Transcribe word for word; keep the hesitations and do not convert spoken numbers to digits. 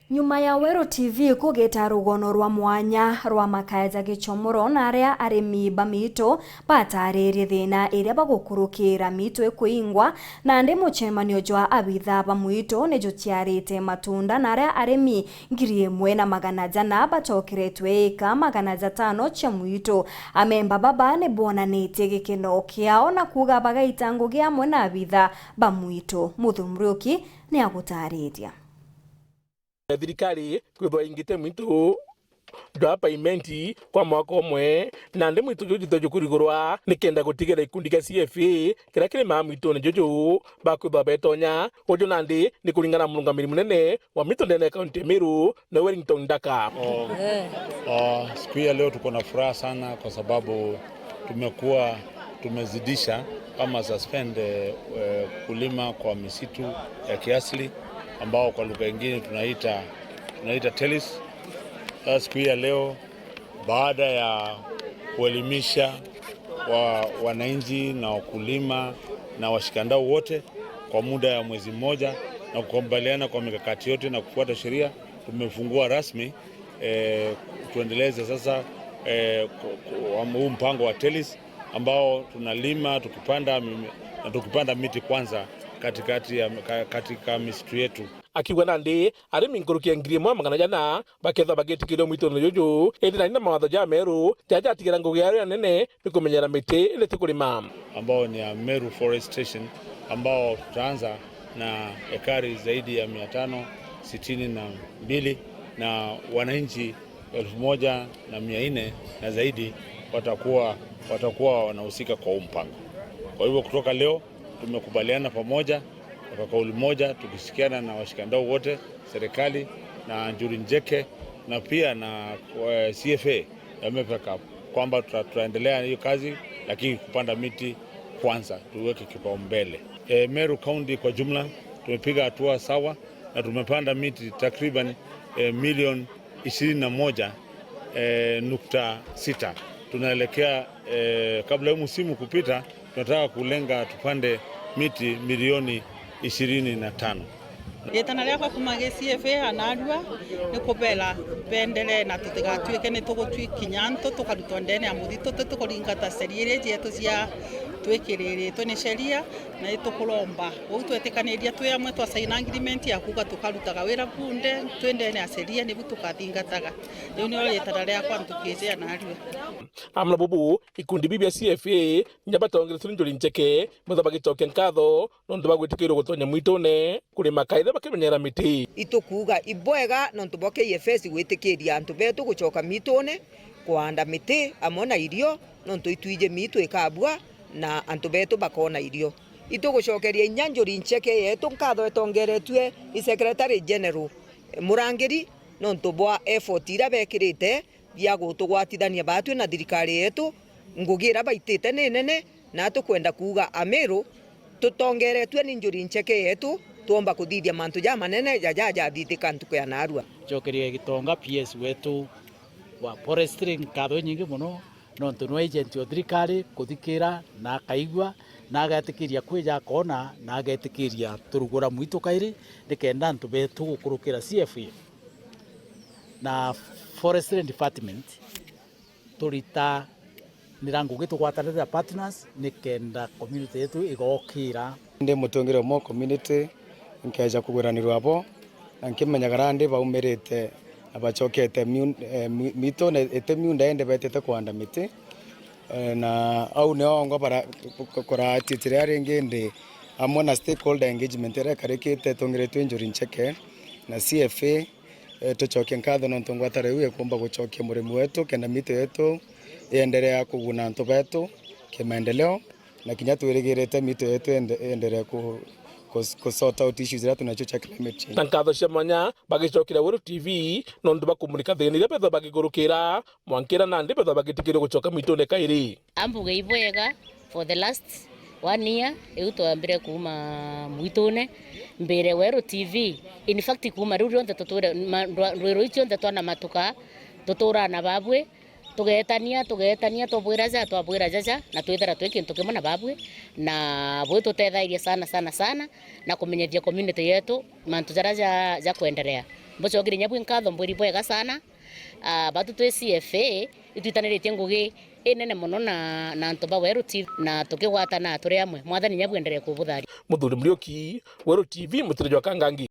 Nyuma ya Weru T V kugita rugono rwa mwanya rwa makaya ja Gichomoro na aria arimi ba miitu bataririe thina iria bagukurukira miitu ikuingwa, nandi mucemanio jwa abitha ba mwitu ni juciarite matunda na aria arimi ngiri imwe na magana jana bacokeretwe ika magana jatano cia mwitu. Amemba baba ni bonanitie gikeno kiao na kuuga bagaita ngugi amwe na abitha ba mwitu. Muthumburiuki ni agutariria. Thirikari kwithwa ingite mwitu jwa paimenti kwa mwaka umwe, nandi mwitu juju jwithwe jukurigurwa nikenda gutigira gikundi gia C F A kiria kirimaa mwitune juju bakwithwa betonya. Uju nandi ni kuringana na murungamiri munene wa mitu ndene ya kaunti ya Meru, na Wellington Ndaka. Oh, oh, siku hii ya leo tuko na furaha sana kwa sababu tumekuwa tumezidisha ama suspend, eh, eh, kulima kwa misitu ya kiasili ambao kwa lugha ingine tunaita, tunaita TELIS. Sasa siku hii ya leo, baada ya kuelimisha wa, wananchi na wakulima na washikadau wote kwa muda ya mwezi mmoja na kukubaliana kwa mikakati yote na kufuata sheria, tumefungua rasmi, eh, tuendeleze sasa, eh, ku-, ku-, am-, huu mpango wa TELIS ambao tunalima tukipanda mime-, na tukipanda miti kwanza katikati ya, ka-, katika misitu yetu. Akiuga nandi, arimi nkuruki ya ngiri imwe na magana jana bakethwa bagitikirio mwitune juju, indi nandi na mawatho jameru jaria jatigira ngugi yario ya nene ni kumenyera miti indi ti kurima. Ambao ni ya Meru Forest Station, ambao tutaanza na ekari zaidi ya mia tano sitini na mbili, na wananchi elfu moja na mia nne na zaidi watakuwa, watakuwa wanahusika kwa huu mpango. Kwa hivyo, kutoka leo tumekubaliana pamoja kwa kauli moja, tukishirikiana na washikadau wote, serikali na Njuri Njeke na pia na, eh, C F A ya MEPECA, kwamba tuta-, tutaendelea na hiyo kazi, lakini kupanda miti kwanza, tuweke kipaumbele. Eh, Meru County kwa jumla tumepiga hatua sawa na tumepanda miti takriban, eh, milioni ishirini na moja, eh, nukta sita. Tunaelekea, eh, kabla huu msimu kupita, tunataka kulenga tupande miti milioni ishirini na tano. Ritana riakwa kuma gi C F A ya Narua ni kubera benderee na tutigatuike ni tugutwi kinya antu tukarutwa ndene ya muthitu tutikuringata sheria iria cietu cia twikiriritwe ni sheria, na itukuromba uu twetikaniria twi amwe twasaina agreement ya kuuga tukarutaga wira bunde twi ndene ya sheria nibu tukathingataga. Riu nio ritana riakwa ntukiji ya Narua. Amwe na bubu, ikundi biu bia C F A inya batongeretwe ni Njuri Njeke, bethwa bagicokia nkatho nontu bwa gwitikirwa gutonya mwitune kurima kaitha bakimenyera miti. Itukuuga ibwega nontu bwa K F S gwitikiria antu betu gucoka mitune kuanda miti amwe na irio, nontu itwiji mitu ikabua na antu betu bakona irio. Itugucokeria inya Njuri Njeke yetu nkatho itongeretue i Secretary General Murangiri nontu bwa effort iria bekirite bia gutugwatithania batwi na thirikari yetu. Ngugi iria baitite ni nene, na tukwenda kuuga Amiru tutongeretue ni Njuri Njeke yetu, twomba kuthithia mantu jamanene jaja jathithika ntuku ya Narua. Njokerie Gitonga P S wetu wa forestry nkatho inyingi mono, nontu nwe agent o thirikari kuthikira na akaigua na agetikiria kwija akona na agetikiria turugura mwitu kairi, nikenda antu betu gukurukira C F A na forestry department turitanira ngugi tugwatanire na partners nikenda community yetu igokira. Ndi mutungire umwe community, nkeja kugwiranirwa abo, na nkimenyaga randi baumirite na bacokete miun-, eh, mi-, mitu na iti miunda indi betite kuanda miti. Eh, na au nio ongwa bara-, ku-, ku-, kuratitire aringi ndi amwe na stakeholder engagement iria ikarikite itungiritwe Njuri Njeke na C F A. Eh, tucokie nkatho nontu ngwataniro iu ikumba gucokia murimi wetu kenda mitu yetu ienderea kuguna antu betu kimaendeleo, na kinya twirigirite mitu yetu iende-, ienderea ku-, ku-, ku sort out issues iria twinacio cia climate change. Na nkatho cia mwanya bagicokera Weru T V nontu bwa kumurika thina iria bethwa bagigurukira mwankira nandi bethwa bagitikirio gucoka mwitune kairi. Ambuge ibwega, for the last one year, riu twambire kuuma mwitune, mbire Weru T V. In fact, kuuma riu rionthe tuture, ma-, ndwa-, ndwiro iu cionthe twanamatuka, tuturaa na babwi, tugetania, tugetania, twabwira ja, twabwira jaja, na twithira twi kintu kimwe na babwi, na bwi tutethairie sana, sana, sana, na kumenyithia community yetu mantu jaria ja, ja kwenderea. Mbucokerie nyabwi nkatho, mbwiri bwega sana. Ah, batu twi C F A, itwitaniritie ngugi inene mono na, na antu ba Weru T V, na tukigwatana turi amwe. Mwathani nyabwi endelee kubutharia. Muthuri Muriuki, Weru T V, mutiro jwa Kangangi.